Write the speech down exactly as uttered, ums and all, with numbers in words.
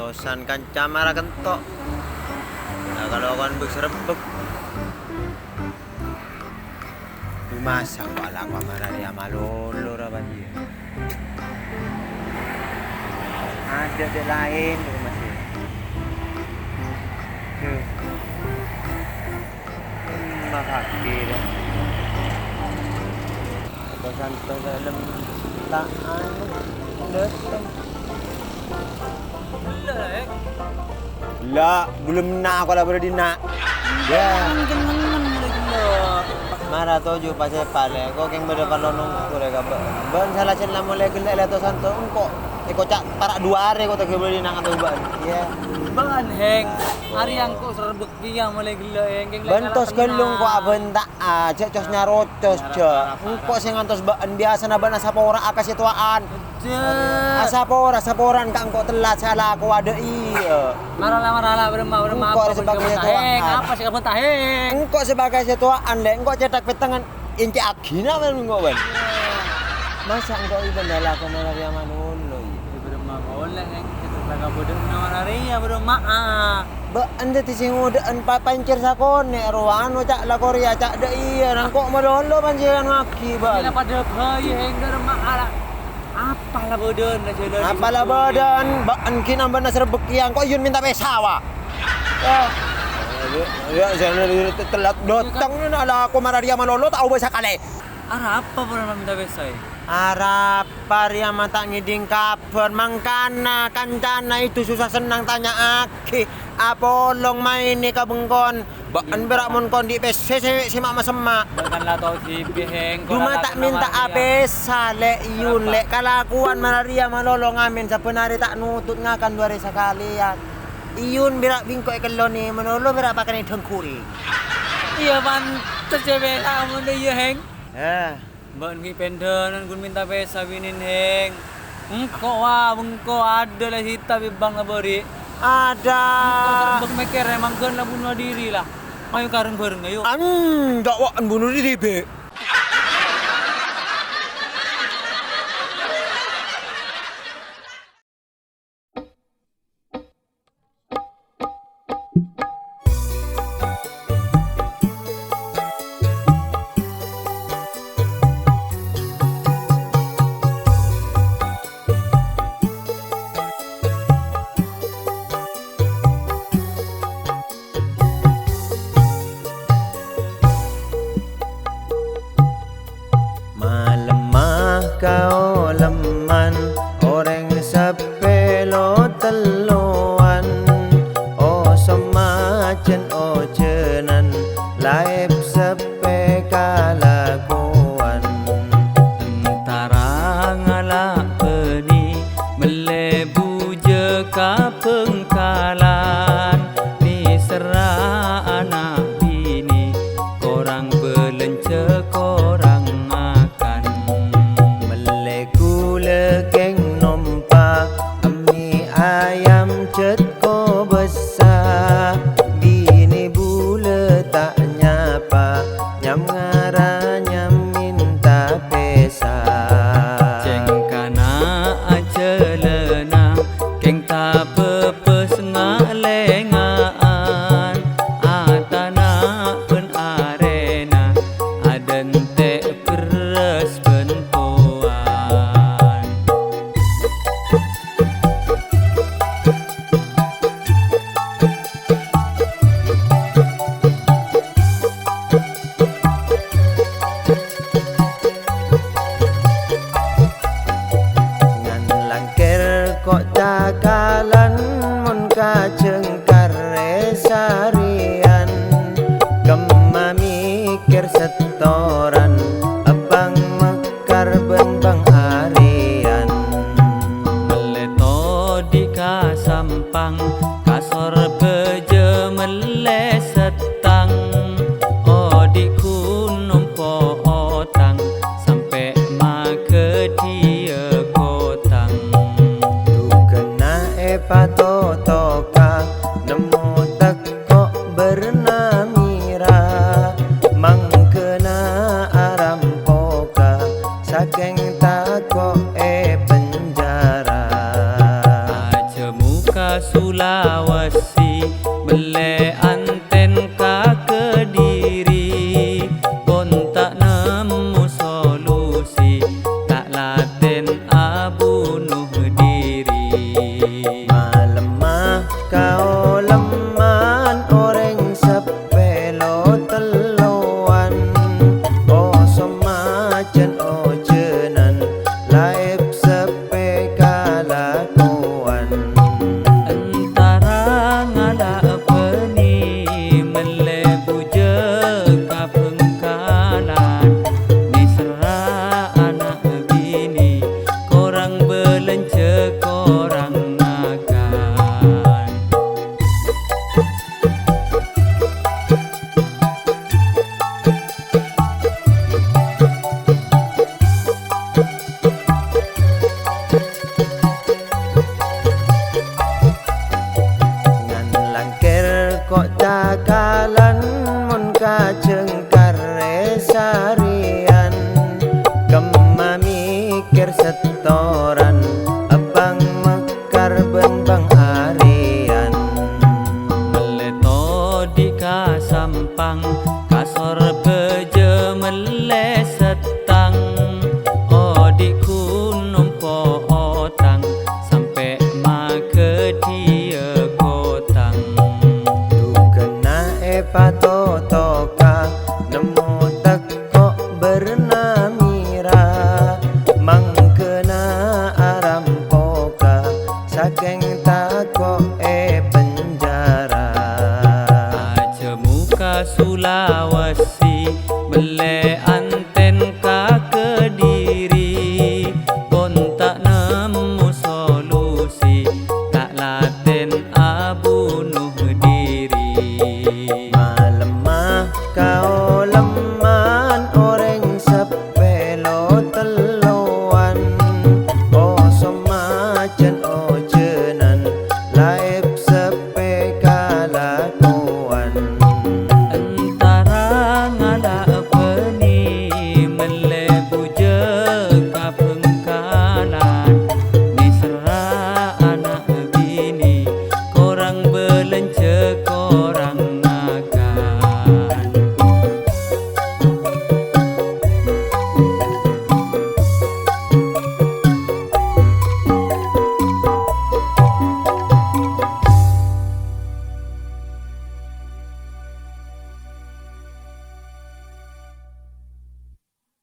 Osan kanca mara kento'. Nah, kalau kon bek-serebbek. Dumasa ko' alako mara rèya malolo ra bân iyâ. Ada sè laèn, Mas. Duh. Hmm, makasih, deh. Apa santo dalam tak anu, dateng. Gellâ', eh? Gellâ', ghulâ menna' ako la bâdâ dinna'. Yâ. Mara toju' pas èpalè, ko' kèng bâdâ parlo nongko rè ka bâ'na. Bâ'na sala jân la molaè gellâ' lè to santo engko'. Èkoca' para' duwâ arè ko' ta' ghâbâli nang ato bâ'na. Yâ. Bâ'na, Hèng. Arè engko' serebbek kèya molaè gellâ', Hèng. Kèng la bâ'na tos ghâllu engko' abânta. Ah, jhâ' cos nyarocos, jhâ'. Engko' sè ngantos bâ'na, biyasana bâ'na asapora'a ka sè towa'an. Jhâ'. Asapora, sapora'an ka engko' tellat sè alakowa dâ' iyâ. Marala, marala, bârâmma, bârâmma, engko' apa sè sebagai sè towa'an. Apa sè kabhântahèng? Engko' sebagai sè towa'an, lè', engko' cèthak pettengan, èncè'aghina mèl engko', bân. Masa engko' ibâ alako mara rèya malolo, iyâ? Bârâmma polè, Hèng, cèthak kabâdâ'ânna mara rèya, bârâmma, ah. Bâ'na dhâddhi sè ngodâ'ân pa-, pancèr sakonè' rowa, anu, ca' la korèya, ca' dâ' iyâ, nangko' malolo panjhennengngan ngaghi, bân. Gila padâ bhâi, Hèng, bârâmma ala. Apa la bâdâna jhâlân? Apa la bâdâna? Bâ'na ghi' nambâna serebbek kèya, engko' iyun mènta pèsa, wa. Yâ. Yâ, yâ, jhâlân tellat dâteng, alako mara rèya malolo, ta' obâ sakalè. Arapa bârâmma mènta pèsa, è? Arapa rèya ma' ta' ngèdhing kabhâr, mangkana kancana èdhu sossa sennang tanya'aghi, apolong maènè ka bengkona. Bâ'na pèra' mon kondi' pèssè sè, sè ma'-, masemma'. Bâ'na kan la tao dhibi', Hèng, Duma ta' mènta'a pèsa, lè', iyun, lè', kalakowan mara rèya malolo ngamèn sabbhân arè ta' notut ngakan du arè sakalèyan. Iyun pèra' bi' engko' èkellonè malolo pèra' pakènè dhângghuri. Iyâ, pantes, jhâ' pèra' mon iyâ, Hèng. Heh. Bâ'na ghi' pendhânan ghun mènta pèsa binèn, Hèng. Engko', wa, bengko ada la sita bibang la bâri'. Ada. Engko' serebbek mèkkèrè mangghân la bunuh diri la. Ayo kareng bhâreng, ayo. An, dak wa' bunuh diri, Bè'. Malemma kaolemman orèng seppè lo-tellowan, osom majhân ojhânan, laèp seppè kalakowan. Entara ngala' bânnè mellè bujâ ka Bhângkalan, nèserra ana' binè, korang bâlânjhâ, korang makan. Mellè ghulâ kèng nompa, emmè ayam jhât kobâsa, binè bulâ ta' nyapa, nyam ngara nyam mènta pèsa. Cèngkana ajhâlâna, kèng tabâbâs nga'-lènga'an, atana bân arèna, adântè' bherrâs bân towan. Ngan langkèr ko' cakalan mon kajhângkarrè sarèyan. Kemma mèkkèr sètoran, èbâng mèkkar bân bâng arèyan. Mellè todi' ka Sampang, ka Sorbhâjâ mellè sèttang. Odi' ghun nompo otang, sampè' maghâdhiyâ kotang. Dhugâna èpatotoka, nemmo tekko' bârna mèra, mangghâna arampoka, sakèng tako' èpenjara. Ajâ muka su- Jhân